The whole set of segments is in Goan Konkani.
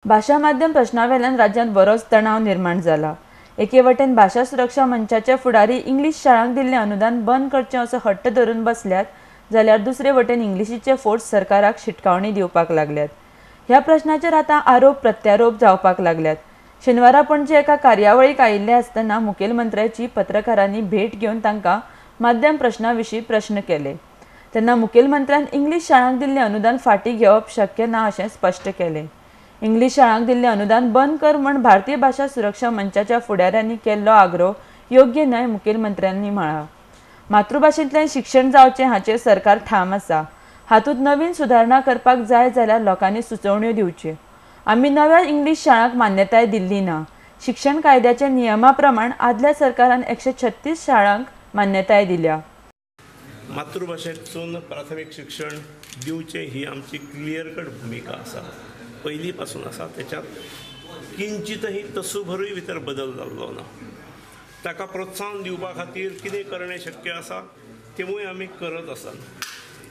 भाशा माध्यम प्रश्नावेल्यान राज्यांत बरोच तणाव निर्माण जाला. एके वटेन भाशा सुरक्षा मंचाचे फुडारी इंग्लीश शाळांक दिल्लें अनुदान बंद करचें असो हट्ट धरून बसल्यात, जाल्यार दुसरे वटेन इंग्लिशीचे फोर्स सरकाराक शिटकावणी दिवपाक लागल्यात. ह्या प्रश्नाचेर आतां आरोप प्रत्यारोप जावपाक लागल्यात. शेनवारा पणजे एका कार्यावळीक आयिल्ले आसतना मुखेलमंत्र्याची पत्रकारांनी भेट घेवन तांकां माध्यम प्रश्ना विशीं प्रश्न केले तेन्ना मुखेलमंत्र्यान इंग्लीश शाळांक दिल्लें अनुदान फाटीं घेवप शक्य ना अशें स्पश्ट केलें. इंग्लीश शाळांक दिल्लें अनुदान बंद कर म्हूण भारतीय भाशा सुरक्षा मंचाच्या फुडाऱ्यांनी केल्लो आग्रो योग्य न्हय मुखेलमंत्र्यांनी म्हळां. मातृभाशेंतल्यान शिक्षण जावचें हाचेर सरकार ठाम आसा. हातूंत नवीन सुदारणा करपाक जाय जाल्यार लोकांनी सुचोवण्यो दिवच्यो. आमी नव्या इंग्लीश शाळांक मान्यताय दिल्ली ना. शिक्षण कायद्याच्या नियमा प्रमाण आदल्या सरकारान 136 शाळांक मान्यताय दिल्या. मातृभाशेंतसून प्राथमीक शिक्षण दिवचें ही आमची क्लियर कट भुमिका आसा, पयलीं पासून आसा. तेच्यात किंचितही तसूभरूय भितर बदल जाल्लो ना. ताका प्रोत्साहन दिवपा खातीर कितें करणें शक्य आसा तेवूय आमी करत आसात.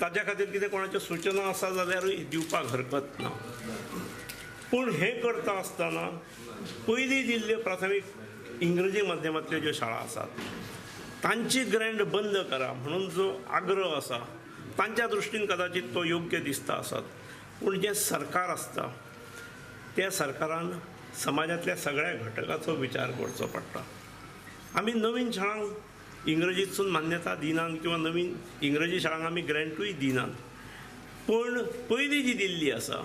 ताज्या खातीर कितें कोणाच्यो सुचना आसा जाल्यारूय दिवपाक हरकत ना. पूण हें करता आसतना पयलीं दिल्ल्यो प्राथमीक इंग्रजी माध्यमांतल्यो ज्यो शाळा आसात तांची ग्रँट बंद करा म्हणून जो आग्रह आसा तांच्या दृश्टीन कदाचित तो योग्य दिसता आसत. पूण जें सरकार आसता त्या सरकारान समाजांतल्या सगळ्या घटकाचो विचार करचो पडटा. आमी नवीन शाळांक इंग्रजींतसून मान्यता दिनात किंवा नवीन इंग्रजी शाळांक आमी ग्रँटूय दिनात, पूण पयलीं जी दिल्ली आसा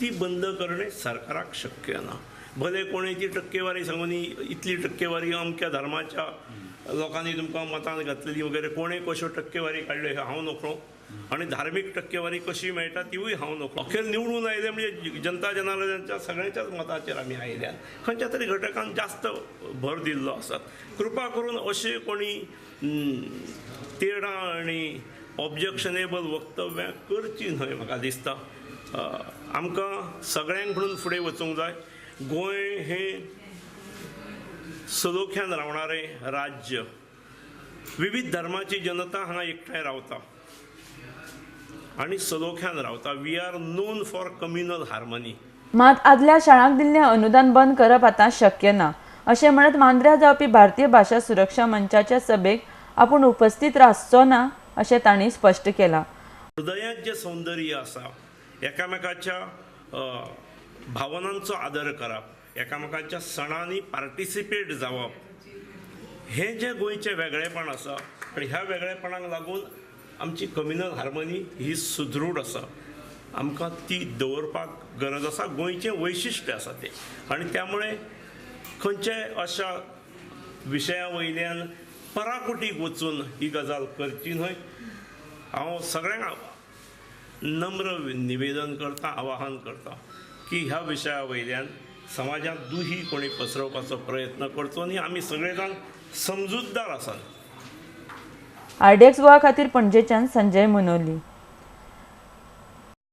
ती बंद करणे सरकाराक शक्य ना. भले कोणे ती टक्केवारी सांगून इतली टक्केवारी अमक्या धर्माच्या लोकांनी तुमकां मतान घातलेली वगैरे कोणे कश्यो टक्केवारी काडल्यो हें हांव नकळो, आनी धार्मीक टक्केवारी कशी मेळटा तिवूय हांव नकळो. अखेर निवडून आयले म्हणजे जनता जनार्दनाच्या सगळ्यांच्याच मताचेर आमी आयल्यान खंयच्या तरी घटकान जास्त भर दिल्लो आसात. कृपा करून अशें कोणी तेडां आनी ऑब्जेक्शनेबल वक्तव्यां करचीं न्हय. म्हाका दिसता आमकां सगळ्यांक म्हणून फुडें वचूंक जाय. गोंय हें सलोख्यान रावणारें राज्य, विविध धर्माची जनता हांगा एकठांय रावता आनी सलोख्यान रावता. We are known for communal harmony. मात आदल्या शाळांक दिल्लें अनुदान बंद करप आतां शक्य ना अशें म्हणत मांद्र्यां जावपी भारतीय भाशा सुरक्षा मंचाच्या सभेक आपूण उपस्थित रावचो ना अशें तांणी स्पश्ट केलां. हृदयांत जें सौंदर्य आसा, एकामेकाच्या भावनांचो आदर करप, एकामेकांच्या सणांनी पार्टिसिपेट जावप, हें जें गोंयचें वेगळेपण आसा आनी ह्या वेगळेपणाक लागून आमची कम्युनल हार्मनी ही सुदृढ आसा. आमकां ती दवरपाक गरज आसा. गोंयचें वैशिश्ट्य आसा तें, आनी त्यामुळे खंयच्याय अशा विशया वयल्यान पराकोटीक वचून ही गजाल करची न्हय. हांव सगळ्यांक नम्र निवेदन करता, आवाहन करता की ह्या विशया वयल्यान समाजांत दुही कोणी पसरोवपाचो प्रयत्न करचो न्ही. आमी सगळे जाण समजूतदार आसात. आरडीएक्स गोवा खातीर पणजेच्यान संजय मुनोली.